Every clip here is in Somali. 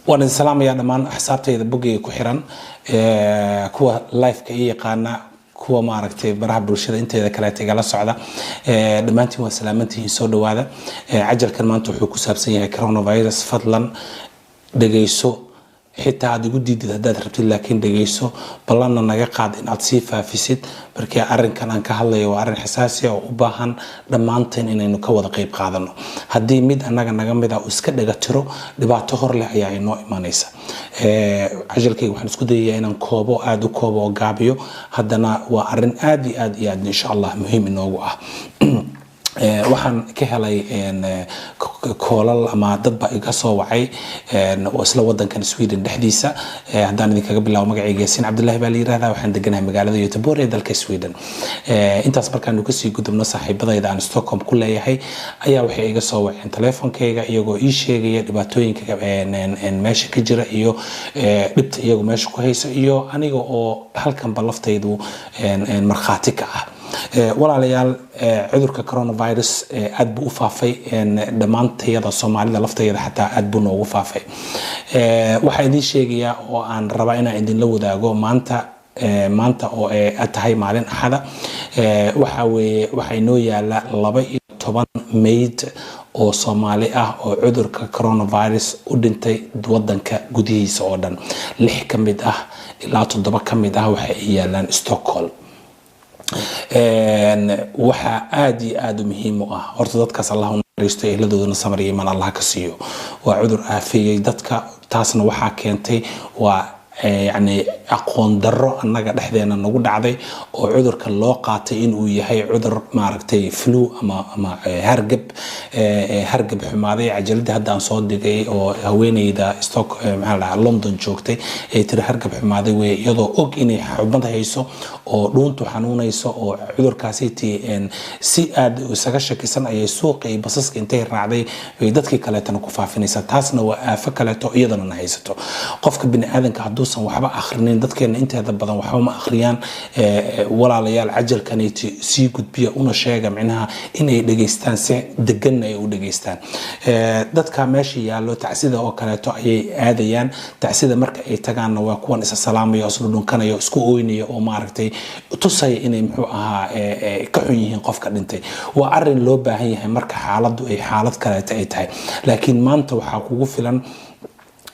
Waan idin salaamayaa dhammaan axsaabtayda boggeyga ku xiran, kuwa liveka ii yaqaana, kuwa maaragtay baraha bulshada inteeda kaleeta igala socda. Dhammaantiin waa salaamantihiin, soo dhawaada. Cajalkan maanta wuxuu ku saabsan yahay coronavirus. Fadlan dhegayso, xitaa aad igu diidid haddaad rabtid, laakiin dhegayso, ballanna naga qaad in aad sii faafisid. Markii arrinkan aan ka hadlayo waa arrin xasaasi ah oo u baahan dhammaanteen inaynu ka wada qayb qaadano. Haddii mid annaga naga mid ah uu iska dhaga tiro, dhibaato hor leh ayaa inoo imanaysa. Cajalkayga waxaan isku dayayaa inaan koobo, aada u koobo oo gaabiyo, haddana waa arrin aad iyo aad iyo aad insha Allah muhiim inoogu ah. Waxaan ka helay koolal ama dadba iga soo wacay isla wadankan Sweden dhexdiisa. Haddaan idinkaga bilaabo, magacayga Yaasiin Cabdullaahi baa la yirahdaa, waxaan deganahay magaalada Göteborg ee dalka Sweden. Intaas markaanu kasii gudubno, saaxiibadayda aan Stockholm ku leeyahay ayaa waxay iga soo waceen teleefonkayga, iyagoo ii sheegaya dhibaatooyinka meesha ka jira iyo dhibta iyagu meesha ku hayso, iyo aniga oo halkanba laftaydu markhaati ka ah. Walaalayaal, cudurka coronavirus aad buu u faafay dhammaantayada, Soomaalida laftayada xataa aad buu noogu faafay. Waxaa idiin sheegayaa oo aan rabaa inaan idinla wadaago maanta, maanta oo ay tahay maalin Axada, waxa weeye waxaa inoo yaala 12 mayd oo Soomaali ah oo cudurka coronavirus u dhintay wadanka gudihiisa oo dhan. Lix ka mid ah ilaa toddoba ka mid ah waxa ay yaalaan Stockholm. Waxaa aada iyo aada u muhiim u ah horta dadkaas Allah u naxariisto, ehladoodana samar iyo iimaan Allah ka siiyo. Waa cudur aafeeyey dadka, taasna waxaa keentay waa yacni aqoon darro annaga dhexdeena nagu dhacday, oo cudurka loo qaatay inuu yahay cudur maaragtay flu ama hargab, hargab xumaaday. Cajaladii hadda aan soo dhigay oo haweeneyda Stock, maxaa la dhahaa, London joogtay ay tiri hargab xumaaday wey, iyadoo og inay xumad hayso oo dhuuntu xanuunayso oo cudurkaasi si aad isaga shakisan ayay suuqa iyo basaska intay raacday bay dadkii kaleetana ku faafinaysaa. Taasna waa aafo kaleeto iyadana na haysato. Qofka bini aadanka hadduusan waxba akhrinin, dadkeena inteeda badan waxba ma akhriyaan. Walaalayaal, cajalkanayti sii gudbiya, una sheega micnaha inay dhegaystaan, si deganna ay u dhegaystaan. Dadka meesha yaallo tacsida oo kaleeto ayay aadayaan. Tacsida marka ay tagaanna waa kuwan isa salaamaya, isla dhunkanaya, isku ooynaya oo maaragtay tusaya inay muxuu ahaa ka xun yihiin qofka dhintay. Waa arrin loo baahan yahay marka xaaladdu ay xaalad kaleeto ay tahay, laakiin maanta waxaa kugu filan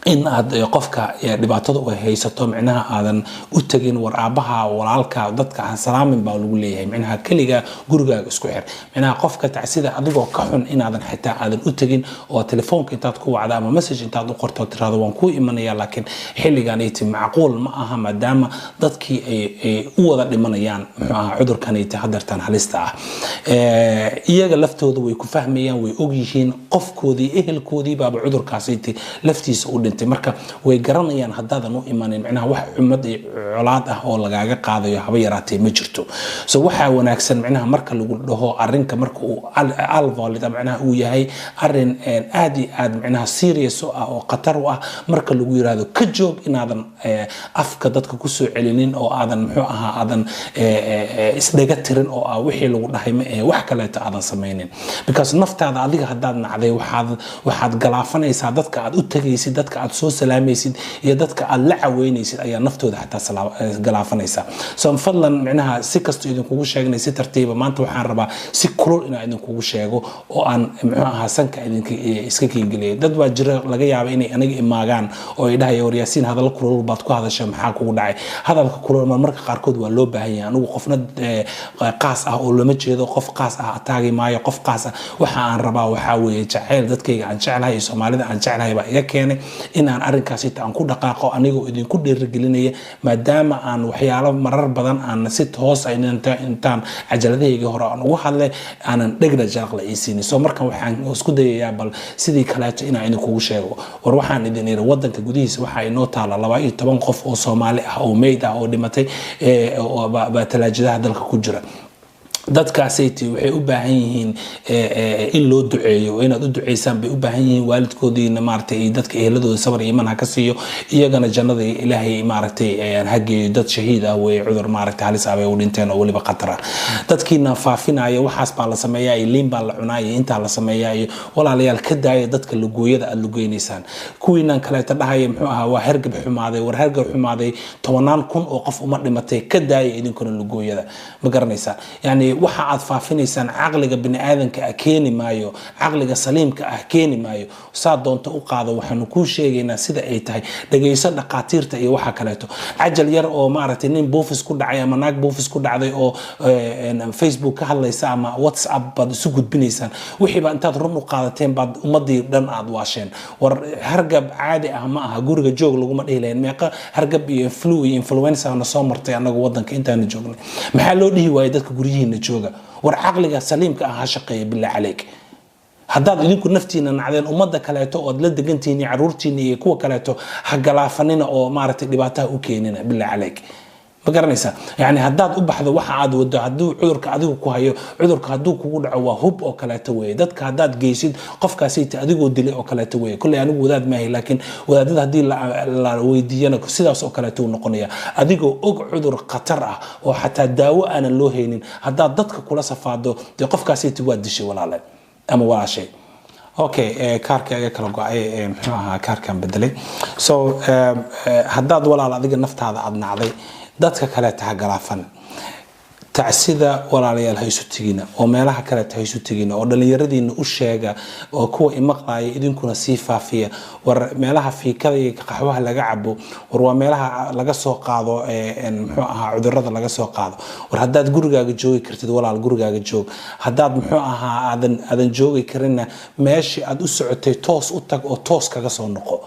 in aad qofka dhibaatada ay haysato micnaha aadan u tegin. War aabbaha, walaalka, dadka aan salaamin baa lagu leeyahay, micnaha keliga gurigaaga isku xir. Micnaha qofka tacsida adigoo ka xun inaadan xitaa aadan u tegin, oo telefoonka intaad ku wacda ama message intaad u qorto tirahdo waan kuu imanaya, laakiin xilligan macquul ma aha, maadaama dadkii ay u wada dhimanayaan muxuu ahaa cudurkaniti hadeertaan halista ah. Iyaga laftooda way ku fahmayaan, way ogyihiin qofkoodii, ehelkoodii baaba cudurkaasiti laftiisa u dhintay. Marka way garanayaan haddaadan u imanin, micnaha wax xumad iyo colaad ah oo lagaaga qaadayo haba yaraatee ma jirto. So waxaa wanaagsan micnaha marka lagu dhaho arrinka marka uu allvarligt, micnaha uu yahay arrin aad iyo aad micnaha serious u ah oo khatar u ah, marka lagu yiraahdo ka joog, inaadan afka dadka kusoo celinin oo aadan muxuu ahaa aadan isdhaga tirin oo ah wixii lagu dhahay ma ahe wax kaleeto aadan samaynin, because naftaada adiga haddaad nacday, waxaad galaafanaysaa dadka aad u tegaysid, dadka aad soo salaamaysid iyo dadka aad la caweynaysid ayaa naftooda xataa galaafanaysaa. So fadlan, micnaha si kastoo idinkugu sheegnay si tartiiba, maanta waxaan rabaa si kulul inaan idinkugu sheego oo aan muxuu ahaa sanka idinka iska kiingeliyay. Dad baa jira laga yaaba inay aniga imaagaan oo ay dhahaya, "War Yaasiin, hadallo kulul baad ku hadashay, maxaa kugu dhacay?" Hadalka kulul marmarka qaarkood waa loo baahan yahay. Anigu qofna qaas ah oo lama jeedo, qof qaas ah ataagi maayo. Qof qaas ah waxa aan rabaa waxaa weeye jacayl dadkayga aan jeclahay iyo Soomaalida aan jeclahay baa iga keenay in aan arrinkaasi aan ku dhaqaaqo, anigoo idinku dhiirigelinaya, maadaama aan waxyaalo marar badan aan si toos ah intaan cajaladahayga hore aan ugu hadlay aanan dhegna jalaqla ii siinin. So markan waxaan isku dayayaa bal sidii kaleeto inaan idinkugu sheego. War waxaan idin iri, wadanka gudihiisa waxaa inoo taala 12 qof oo Soomaali ah oo meyd ah oo dhimatay baa talaajadaha dalka ku jira. Dadkaasayt waxay u baahan yihiin in loo duceeyo, inaad u duceysaan bay u baahan yihiin. Waalidkoodiina, maaragtay, iyo dadka eheladooda sabar iyo iman ha ka siiyo, iyagana jannada Ilaahay, maaragtay, ha geeyo. Dad shahiid ah wey, cudur, maaragtay, halis ah bay u dhinteen oo weliba khatar ah. Dadkiina faafinaya waxaas baa la sameeyaa iyo liin baa la cunaa iyo intaa la sameeyaa iyo walaalayaal, ka daaya dadka lugooyada aada lugeynaysaan. Kuwiinan kaleeta dhahaya, muxuu ahaa, waa hergab xumaaday. War hergab xumaaday tobanaan kun oo qof uma dhimatay. Ka daaya idinkuna lugooyada. Ma garanaysaa? Yani waxa aad faafinaysaan caqliga bini aadanka ah keeni maayo, caqliga saliimka ah keeni maayo. Saa doonta u qaado, waxaanu kuu sheegaynaa sida ay tahay. Dhegayso dhaqaatiirta iyo waxa kaleeto. Cajal yar oo, maaragtay, nin buufis ku dhacay ama naag buufis ku dhacday oo Facebook ka hadlaysa ama WhatsApp baad isu gudbinaysaan. Wixii baa intaad run u qaadateen baad ummadii dhan aad waasheen. War hargab caadi ah ma aha, guriga joog laguma dhihi lahayn. Meeqa hargab iyo flu iyo influenza na soo martay annagu wadanka intaanu joognay? Maxaa loo dhihi waayay dadka guryihiina jooga? War caqliga saliimka ah ha shaqeeya, billah caleyk. Haddaad idinku naftiina nacdeen, ummadda kaleeto ood la degantihiin iyo caruurtiina iyo kuwa kaleeto ha galaafanina oo, maaragtay, dhibaataha u keenina, billah caleyk. Ma garanaysaa? Yani haddaad u baxdo waxa aad wado, hadduu cudurka adigu ku hayo, cudurka hadduu kugu dhaco waa hub oo kaleeto weeye. Dadka haddaad geysid, qofkaasayta adigoo dilay oo kaleeto weeye. Kolley anigu wadaad maahay, laakiin wadaadada haddii la weydiiyana sidaas oo kaleeto uu noqonaya. Adigoo og cudur khatar ah oo xataa daawo aanan loo haynin haddaad dadka kula safaado, dee qofkaasayta waa dishay, walaale ama walaashay. Okay, kaarka iga kala go-ay, muxuu ahaa, kaarkan bedelay. So haddaad, walaal, adiga naftaada aad nacday, dadka kaleeta ha galaafan. Tacsida, walaalayaal, ha isu tegina oo meelaha kaleeta ha isu tegina oo dhallinyaradiina u sheega oo kuwa imaqlaaya idinkuna sii faafiya. War meelaha fiikada iyo qaxwaha laga cabo, war waa meelaha laga soo qaado, muxuu ahaa, cudurada laga soo qaado. War haddaad gurigaaga joogi kartid, walaal, gurigaaga joog. Haddaad, muxuu ahaa, aadan joogi karinna, meeshii aad u socotay toos u tag oo toos kaga soo noqo.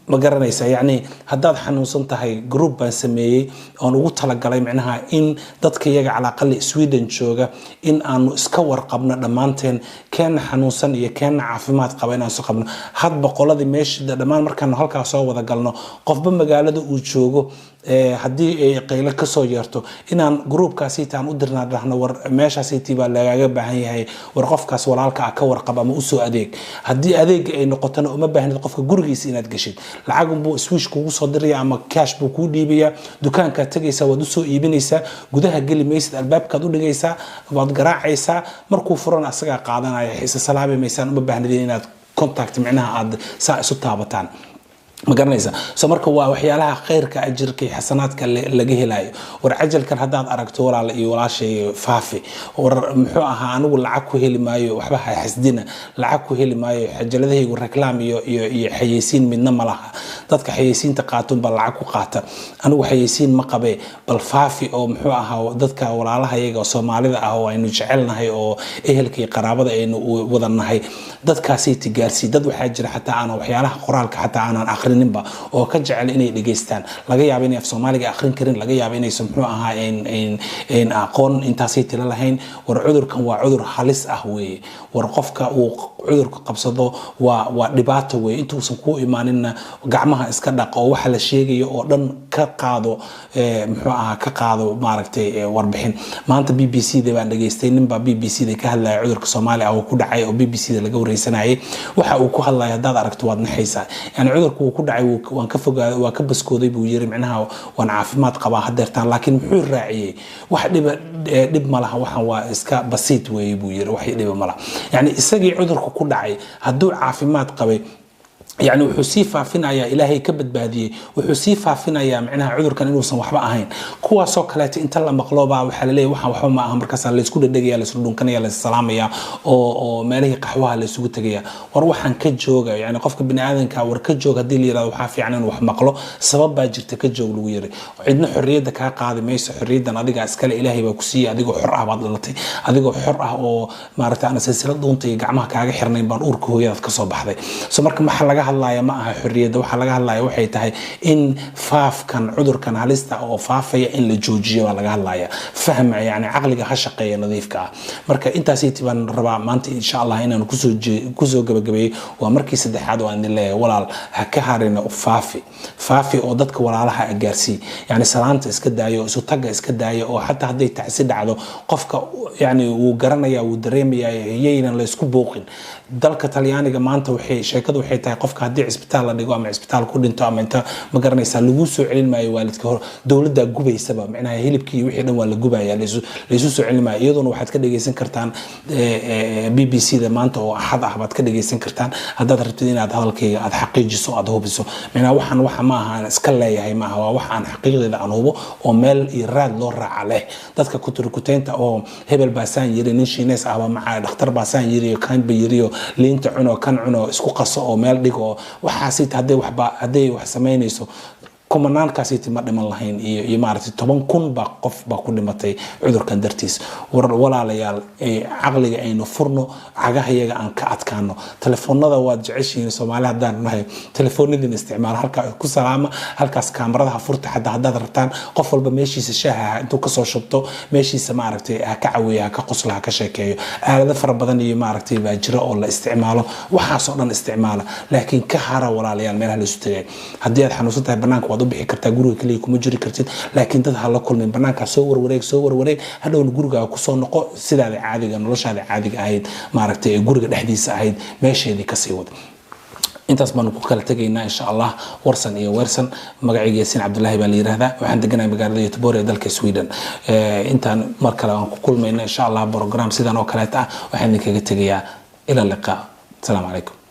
Ma garanaysaa? Yacni haddaad xanuunsan tahay, group baan sameeyey oon ugu talagalay micnaha in dadka iyaga calaaqali Sweden jooga in aanu iska warqabno dhammaanteen, keenna xanuunsan iyo keenna caafimaad qaba inaan isu qabno. Hadba qoladii meesha dhammaan markaanu halkaa soo wada galno, qofba magaalada uu joogo haddii ay qaylo kasoo yeerto, inaan groupkaasiitaan u dirnaa, dhahno: "War meeshaasiitii baa lagaaga baahan yahay, war qofkaas walaalka ah ka warqab ama usoo adeeg." Haddii adeega ay noqotona, uma baahnid qofka gurigiisa inaad geshid. Lacag unbuu Swish kugu soo diraya ama cash buu kuu dhiibaya. Dukaankaad tegaysaa, waad usoo iibinaysaa, gudaha geli maysid, albaabkaad u dhigaysaa, waad garaacaysaa. Markuu furana asagaa qaadanaya, xiise salaabi maysaan. Uma baahnidin inaad contact, micnaha, aad saa isu taabataan. Ma garanaysa? So marka waa waxyaalaha khayrka, ajirka iyo xasanaadka laga helayo. War cajalkan haddaad aragto, walaala iyo walaashay, faafi. War, muxuu ahaa, anigu lacag ku heli maayo, waxba ha xasdina, lacag ku heli maayo. Cajaladahaygu reklaam iyo xayeysiin midna ma laha. Dadka xayeysiinta qaatun baa lacag ku qaata, anigu xayeysiin ma qabe. Bal faafi oo, muxuu ahaa, dadka walaalaha iyaga oo Soomaalida ah oo aynu jecelnahay oo ehelka iyo qaraabada aynu wada nahay, dadkaasay tigaarsii. Dad waxaa jira xataa aanan waxyaalaha qoraalka xataa aanan akhrininba oo ka jecel inay dhegeystaan. Laga yaabo inay af Soomaaliga akhrin karin, laga yaabo inaysan, muxuu ahaa, aqoon intaasay tila lahayn. War cudurkan waa cudur halis ah weeye. War qofka uu cudurka qabsado waa dhibaato weeye. Intuusan kuu imaaninna gacmaha iska dhaq oo waxa la sheegayo oo dhan ka qaado, muxuu ahaa, ka qaado, maaragtay, warbixin. Maanta BBC da baan dhageystay, ninbaa BBC da ka hadlaya cudurka Soomaaliya oo ku dhacay oo BBC da laga wareysanayay. Waxa uu ku hadlaya haddaad aragto waad naxaysaa. Yani cudurku wuu ku dhacay, waan ka fogaaday, waa ka baskooday buu yiri, micnaha waan caafimaad qabaa hadeertaan. Laakiin muxuu raaciyey? Wax dhiba dhib ma laha, waxan waa iska basiit weeye buu yiri, wax dhiba ma laha. Yani isagii cudurka ku dhacay hadduu caafimaad qabay, yani wuxuu sii faafinayaa, Ilaahay ka badbaadiyey, wuxuu sii faafinayaa micnaha cudurkan inuusan waxba ahayn. Kuwaasoo kaleeto inta la maqlobaa waxaa laleeyahy waxaan waxba ma aha. Markaasaa laysku dhedhegaya, laysku dhunkanaya, laissalaamaya oo meelihii qaxwaha laysugu tegaya. War waxaan ka jooga. Yani qofka bini aadanka war ka joog haddii la yirahdo, waxaa fiican inuu wax maqlo. Sabab baa jirta ka joog lagu yiri. Cidna xorriyadda kaa qaadi mayso. Xorriyaddan adigaa iskale, Ilaahay baa ku siiyey. Adigoo xor ah baad dhalatay, adigoo xor ah oo, maaragtay, aan silsilad dhuunta iyo gacmaha kaaga xirnayn baan uurka hooyadaad kasoo baxday. So marka maxa laga hadlaya ma aha xorriyadda. Waxa laga hadlaya waxay tahay in faafkan cudurkan halista oo faafaya in la joojiyo baa laga hadlaya. Fahma, yani caqliga ha shaqeeya nadiifka ah. Marka intaasiti baan rabaa maanta, insha Allah, inaan kusoo gabagabeeyey. Waa markii saddexaad oo aan idin leeyahay, walaal, ha ka harina, faafi, faafi oo dadka walaalaha gaarsii. Yani salaanta iska daayo, isu tagga iska daayo, oo xataa hadday tacsi dhacdo, qofka yani wuu garanaya, wuu dareemayaa, yaynan la isku buuqin. Dalka Talyaaniga maanta waxay sheekadu waxay tahay, qofka haddii cisbitaal la dhigo ama cisbitaal ku dhinto ama inta, ma garanaysaa, lagu soo celin maayo waalidka hor, dowladdaa gubaysaba. Micnaha hilibkii iyo wixii dhan waa la gubaya, laysu soo celin maayo. Iyaduna waxaad ka dhegeysan kartaan BBC da maanta oo Axad ah baad ka dhegeysan kartaan, haddaad rabtid inaad hadalkayga aad xaqiijiso, aad hubiso. Micnaha waxaan waxa ma aha aan iska leeyahay maaha, waa wax aan xaqiiqdeeda aan hubo oo meel iyo raad loo raaca leh. Dadka kuturkuteynta oo hebel baasaan yiri, nin Shiineys ahba maca dhakhtar baasaan yiri iyo kan ba yiri, oo liinta cuno, kan cuno, isku qaso oo meel dhigo oo waxaasi, hadday waxba hadday wax samaynayso, kumanaankaasiti ma dhiman lahayn. Iyo maaragtay 10,000 baa qof baa ku dhimatay cudurkan dartiis. War walaalayaal, caqliga aynu furno, cagahayaga aan ka adkaano. Telefoonada waad jeceshihiin Soomaali haddaan nahay, telefoonadiin isticmaala, halkaa ku salaama, halkaas kaamaradaha furta. Xataa haddaad rabtaan, qof walba meeshiisa shaaha intuu kasoo shubto, meeshiisa maaragtay ha ka caweeyo, ha ka qoslo, ha ka sheekeeyo. Aalado fara badan iyo maaragtay baa jira oo la isticmaalo, waxaasoo dhan isticmaala, laakiin ka hara, walaalayaal, meelaha la isu tegay. Haddii aad xanuunsan tahay, banaanka waad u bixi kartaa, guriga kaliya kuma jiri kartid, laakiin dad ha la kulmin. Banaankaa soo warwareeg, soo warwareeg, hadhowna gurigaaga kusoo noqo, sidaada caadiga, noloshaada caadiga ahayd, maaragtay ee guriga dhexdiisa ahayd, meesheedii kasii wad. Intaas baanu ku kala tegaynaa, insha Allah. Warsan iyo weersan. Magacayga Yaasiin Cabdullaahi baa la yiraahdaa, waxaan deganahay magaalada Göteborg ee dalka Sweden. Intaan mar kale aan ku kulmayno, insha Allah, program sidan oo kaleeta ah, waxaan idinkaga tegayaa ila liqaa. Asalaamu calaykum.